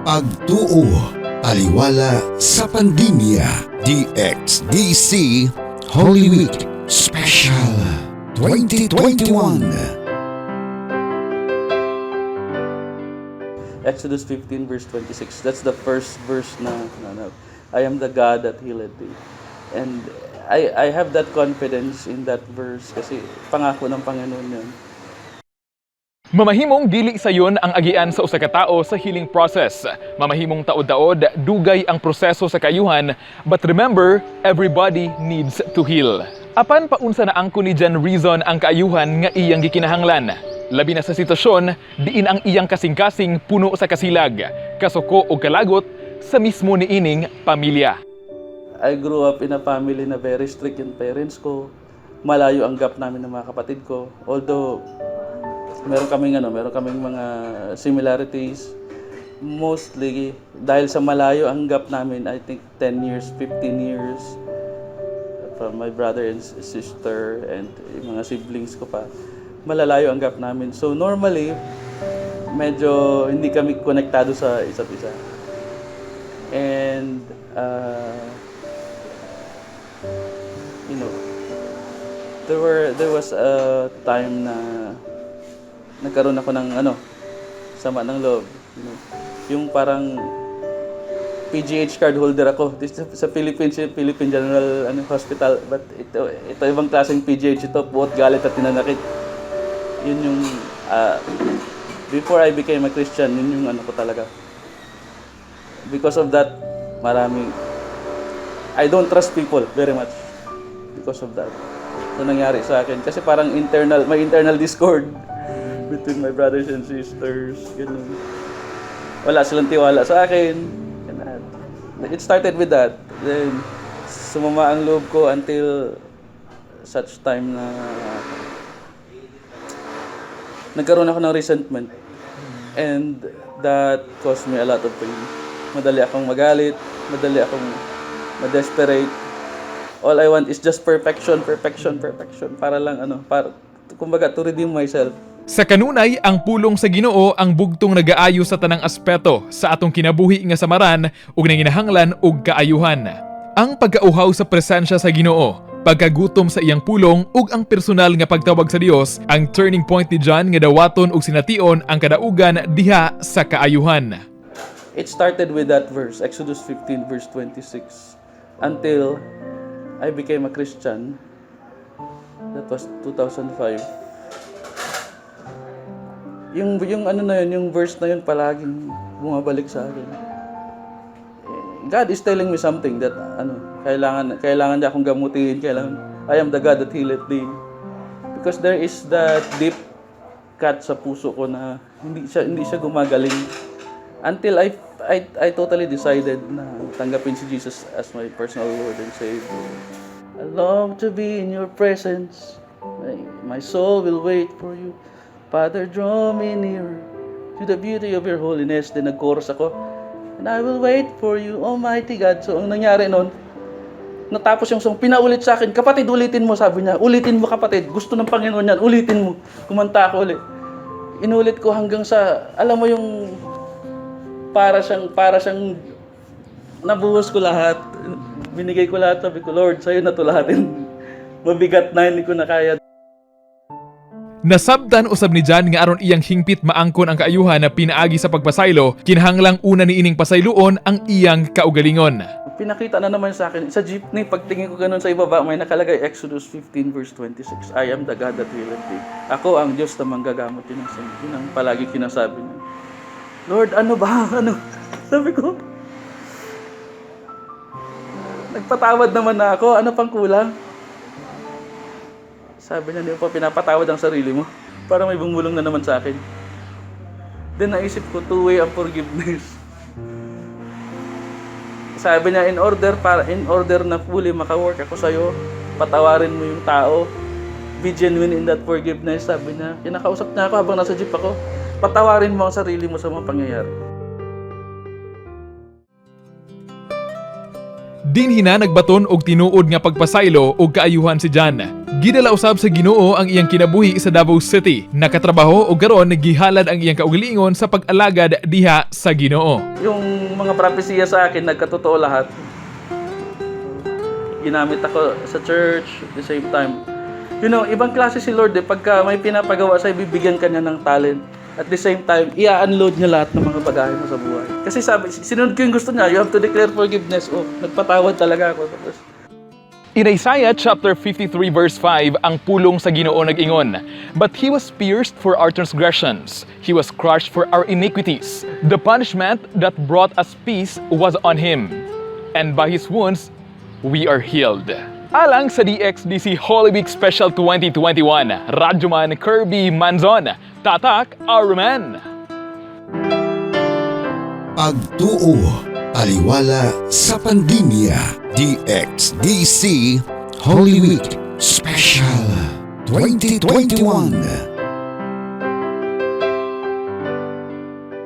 Pagtuo, taliwala sa pandemya. DXDC Holy Week Special 2021. Exodus 15 verse 26. That's the first verse na "I am the God that healed thee." And I have that confidence in that verse kasi pangako ng Panginoon yun. Mamahimong dili sayon ang agian sa usa ka tawo sa healing process. Mamahimong taod-taod, dugay ang proseso sa kaayuhan, but remember, everybody needs to heal. Apan paunsa na angkon ni John Reason ang kaayuhan nga iyang gikinahanglan? Labi na sa sitwasyon diin ang iyang kasing-kasing puno sa kasilag, kasuko o kalagot sa mismo niining pamilya. I grew up in a family na very strict yung parents ko. Malayo ang gap namin ng mga kapatid ko. Although meron kaming mga similarities. Mostly dahil sa malayo ang gap namin, I think 10 years, 15 years from my brother and sister and yung mga siblings ko pa. Malalayo ang gap namin. So normally, medyo hindi kami konektado sa isa't isa. And there was a time na nagkaroon ako ng sama ng loob. Yung parang PGH card holder ako. This sa Philippines, yung Philippine General Hospital. But ito ibang klaseng PGH ito, puot, galit at hinanakit. Yun yung before I became a Christian, yun yung ano ko talaga. Because of that, maraming I don't trust people very much because of that. So nangyari sa akin kasi parang internal may internal discord between my brothers and sisters, ganun. Wala silang tiwala sa akin. And that. It started with that. Then sumama ang loob ko until such time na nagkaroon ako ng resentment. And that caused me a lot of pain. Madali akong magalit, madali akong ma-desperate. All I want is just perfection, perfection, perfection. Para lang para, kumbaga, to redeem myself. Sa kanunay, ang pulong sa Ginoo ang bugtong nagaayo sa tanang aspeto sa atong kinabuhi nga samaran ug nanginahanglan og kaayuhan. Ang pagkauhaw sa presensya sa Ginoo, pagkagutom sa iyang pulong ug ang personal nga pagtawag sa Dios ang turning point ni John nga dawaton ug sination ang kadaugan diha sa kaayuhan. It started with that verse, Exodus 15 verse 26, until I became a Christian. That was 2005. Yung ano na yun, yung verse na yun palaging bumabalik sa akin. Eh, God is telling me something that kailangan niya akong gamutin, kailangan "I am the God that healeth thee." Because there is that deep cut sa puso ko na hindi siya gumagaling until I totally decided na tanggapin si Jesus as my personal Lord and Savior. I long to be in your presence. My soul will wait for you. Father, draw me nearer to the beauty of your holiness. Then nag-chorus ako. And I will wait for you, Almighty God. So ang nangyari nun, natapos yung song, pinaulit sa akin, "Kapatid, ulitin mo," sabi niya. "Ulitin mo, kapatid. Gusto ng Panginoon yan, ulitin mo." Kumanta ako ulit. Inulit ko hanggang sa, alam mo yung, para siyang, nabuhos ko lahat. Binigay ko lahat. Sabi ko, "Lord, sa'yo na to lahat. Mabigat na, hindi ko na kaya." Nasabtan usab ni John nga aron iyang hingpit maangkon ang kaayuhan na pinaagi sa pagpasaylo, kinahanglang una niining pasayloon ang iyang kaugalingon. Pinakita na naman sa akin, sa jeepney, pagtingin ko ganun sa ibaba, may nakalagay Exodus 15 verse 26, "I am the God that healeth thee." Ako ang Diyos na manggagamot. Yun ang palagi kinasabi niya. "Lord, ano ba? Ano?" Sabi ko, "Nagpatawad naman na ako. Ano pang kulang?" Sabi niya, "Hindi mo pa pinapatawad ang sarili mo." Para may bumulong na naman sa akin. Then naisip ko, two-way ang forgiveness. Sabi niya, in order na fully maka-work ako sa'yo, patawarin mo yung tao. Be genuine in that forgiveness, sabi niya. Kinakausap niya ako habang nasa jeep ako. Patawarin mo ang sarili mo sa mga pangyayari. Dinhi na nagbaton og tinuod nga pagpasaylo og kaayuhan si John. Gidala usab sa Ginoo ang iyang kinabuhi sa Davao City. Nakatrabaho og karon gihalad ang iyang kaugalingon sa pag-alagad diha sa Ginoo. Yung mga propesya sa akin, nagkatotoo lahat. Ginamit ako sa church at the same time. Ibang klase si Lord eh. Pagka may pinapagawa sa'yo, bibigyan ka niya ng talent. At the same time, ia-unload niya lahat ng mga bagahe mo sa buhay. Kasi sabi, sinunod ko yung gusto niya, you have to declare forgiveness. Oh, nagpatawad talaga ako. Tapos, In Isaiah chapter 53 verse 5, ang pulong sa Ginoo nag-ingon, "But he was pierced for our transgressions, he was crushed for our iniquities. The punishment that brought us peace was on him, and by his wounds we are healed." Alang sa DXDC Holy Week Special 2021, Radyoman Kirby Manzon, Tatak Arman! Pagtuo, taliwala sa pandemya. DXDC Holy Week Special 2021.